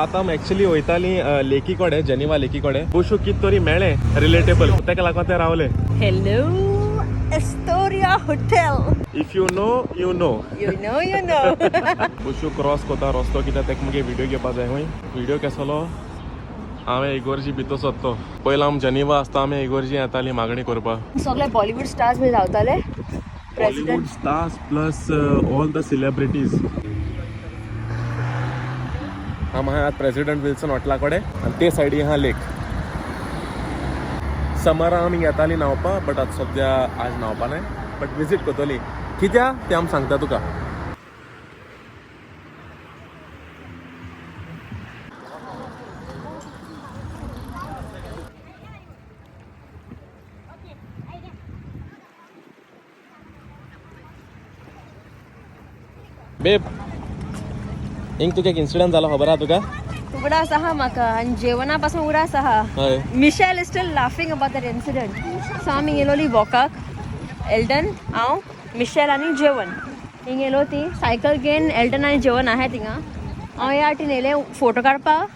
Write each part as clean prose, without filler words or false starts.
आतां आमी एक्चुली वयताली लेकी कडेन, जेनिवा लेकी कडेन. बुशू कित तरी मेळ्ळें रिलेटेबल, तेका लागून ते रावले. Hello Astoria hotel. If you know you know. You know you know. Bushu cross कोता रस्तो कित्याक तेका मुगे व्हिडियो घेवपा जाय. खंय व्हिडियो केसलो हांवें इगोर्जी भितर सोदतो. पयलीं आमी जनिवा आसता आमी इगोर्जी येताली मागणी करपाक. सगळे बॉलिवूड स्टार्स बी रावताले. Bollywood stars plus all the celebrities. आम आहात प्रेसिडेंट विल्सन हॉटेला कडेन आनी ते सायडी आहा लेक. समरा आमी येताली न्हांवपा, बट आतां सद्या आज न्हांवपा नाय, बट विजीट करतली. कित्याक तें आमी सांगता तुका. बेब, हिंग तुका एक इन्सिडंट जालो, खबर आहा तुका? उगडास आहा म्हाका आनी जेवणा पासून उगडास आहा. हय. Michelle is still laughing about that incident. So आमी गेलोली वॉकाक, एल्डन, हांव, मिशेल आनी जेवन. हिंग गेलो ती सायकल घेवन. एल्डन आनी जेवन आहाय थिंगा. हांव ह्या वाटेन येयलें फोटो काडपाक,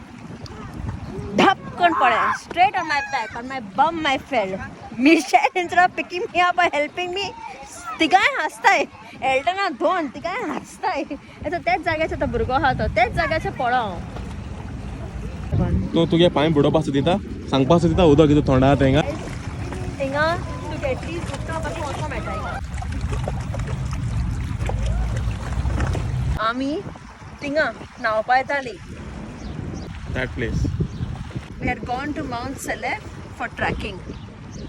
धपकन पडलें straight on my back, on my bum. I fell. Michelle instead of picking me up or helping me, तिगांय हांसताय. एल्डना दोन तिगांय हांसताय. आतां त्याच जाग्याचेर तो भुरगो आहा, तो त्याच जाग्याचेर पडो हांव. तूं तुगे पांय बुडोवपा सोदिता, सांगपा सोदिता उदक कितें थोंडा आहा तेंगा. थिंगा तुका एटलीस्ट उदका पासून वचों मेळटा. आमी थिंगा न्हांवपा येताली. That place. We had gone to Mount Salève for trekking.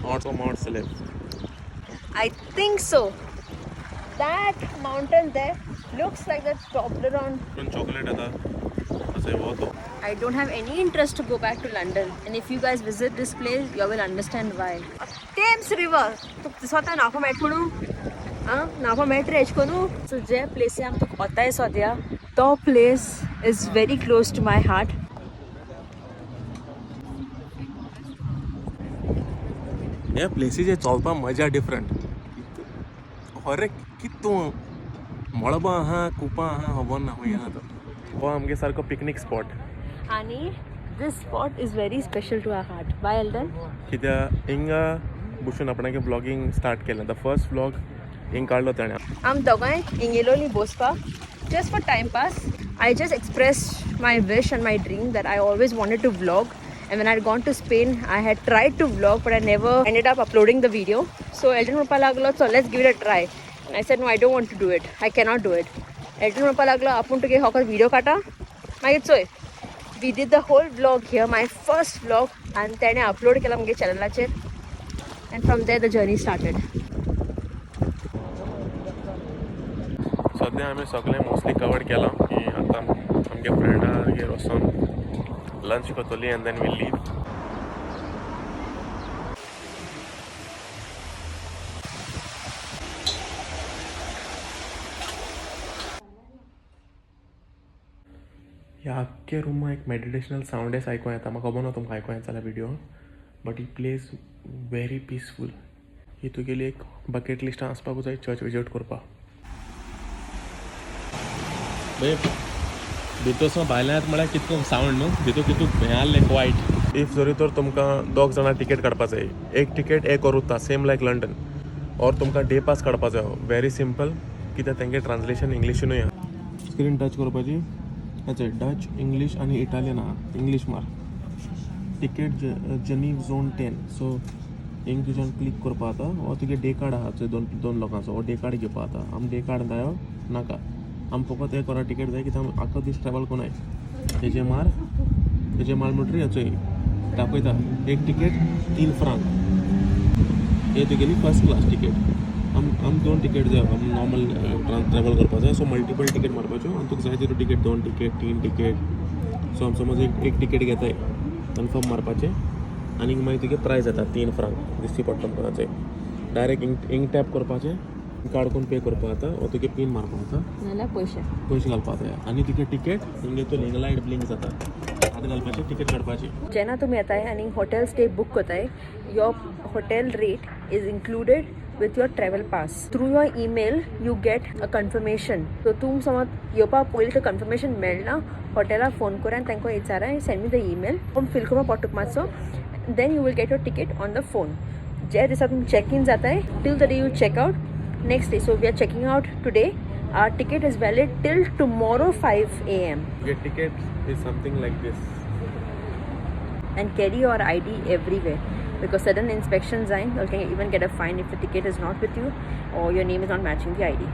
Not Mount Salève. I think so. That mountain there looks like the Toblerone. Chocolate येता अशें हो तो. I don't have any interest to go back to London. And if you guys visit this place, you will understand why. Thames River. तुका दिसता न्हांवपा मेळटा म्हणून? आं, न्हांवपा मेळटा रे एश कोन्नू? सो जे प्लेसी आमी तुका वताय सद्या, तो place is very close to my heart. ह्या प्लेसीचेर चलपाक मजा डिफरंट. खरें कित तूं मळबां आहा, कुपां आहा, खबर ना खंय आहा तो. हो आमगे सारको पिकनीक स्पॉट. आनी this spot is very special to our heart. Why, Elton? कित्याक हिंगा बसून आपणागे व्लॉगींग स्टार्ट केलें. The first vlog हिंग काडलो ताणें. आम दोगांय हिंग येयलोलीं बसपाक just for time pass. I just expressed my wish and my dream that I always wanted to vlog. And when I had gone to Spain, I had tried to vlog, but I never ended up uploading the video. So Elton म्हणपा लागलो, so let's give it a try. And I said, no, I don't want to do it. I cannot do it. Elton म्हणपा लागलो, आपूण तुगे होकर video काडटा, मागीर चोय. We did the whole vlog here, my first vlog, and तेणे upload केला मुगे चॅनलाचेर. And from there the journey started. सद्या आमी सगळें मोस्टली कवर केलां की आतां आमगे फ्रेंडागेर वचोन लंच करतली and then we'll leave. ह्या आख्खे रुमा एक मेडिटेशनल सावंड एस आयकों येता. म्हाका खबर ना तुमकां आयकों येता जाल्यार व्हिडियो, बट ही प्लेस व्हेरी पिसफूल. ही तुगेली एक बकेट लिस्टान आसपाकूच जाय चर्च विजीट करपाक. भितर भायल्यान म्हळ्यार कितको सावंड न्हू, भितर कितू हें आहलें क्वायट. If जरी तर तुमकां दोग जाणां टिकेट काडपा जाय, एक टिकेट एक वर उरता, सेम लायक लंडन. ऑर तुमकां डे पास काडपा जायो, व्हेरी सिंपल, कित्याक तेंगे ट्रान्सलेशन इंग्लिशीनूय आहा. स्क्रीन टच करपाची, हेचे डच, इंग्लीश आनी इटालियन आहा. इंग्लीश मार, ticket Geneva zone 10. So हिंग तुज्यान क्लिक करपा जाता. हो तुगे डे कार्ड आहा चोय, दोन दोन लोकांचो हो डे कार्ड घेवपा जाता. आम डे कार्ड जायो नाका, आम फकत एक वरां टिकेट जाय, कित्याक आम आख्खो दीस ट्रॅवल कोनाय. हेजे मार, हेजे मार म्हणटरी चोय दाखयता, एक टिकेट 3 फ्रांक. हे तुगेली फर्स्ट क्लास टिकेट. आम आम दोन टिकेट जाय, आम नॉर्मल ट्रॅवल करपा जाय. सो मल्टिपल टिकेट मारपाच्यो आनी तुका जाय तितू टिकेट, दोन टिकेट, तीन टिकेट. सो आम समज एक एक टिकेट घेताय, कन्फर्म मारपाचें आनी मागीर तुगे प्रायस येता 3 फ्रांक दिसती पडटा तुमकां. चोय, डायरेक्ट हिंग हिंग टॅप करपाचें, कार्ड करून पे करपा जाता. हो तुगे पीन मारपा जाता. नाल्यार पयशे. पयशे घालपा जाय आनी तुगे टिकेट हिंग येतली. हिंग लायट ब्लिंक जाता, हात घालपाचें, टिकेट काडपाची. जेन्ना तुमी येताय आनी हॉटेल स्टे बूक करताय, your hotel rate is included with your travel pass. Through your email you get a confirmation. So तूं समज येवपा पयलीं तर कन्फर्मेशन मेळना, हॉटेलाक फोन कर आनी तांकां विचारा आनी send me the email. Form fill करपाक पडटा तुका मातसो, then you will get your ticket on the phone. जे दिसा तुमी चॅक इन जाताय till the day you check out next day. So we are checking out today. Our ticket is valid till tomorrow 5 a.m. Your ticket is something like this. And carry your ID everywhere because sudden inspections, you can even get a fine if the ticket is not with you or your name is not matching the ID.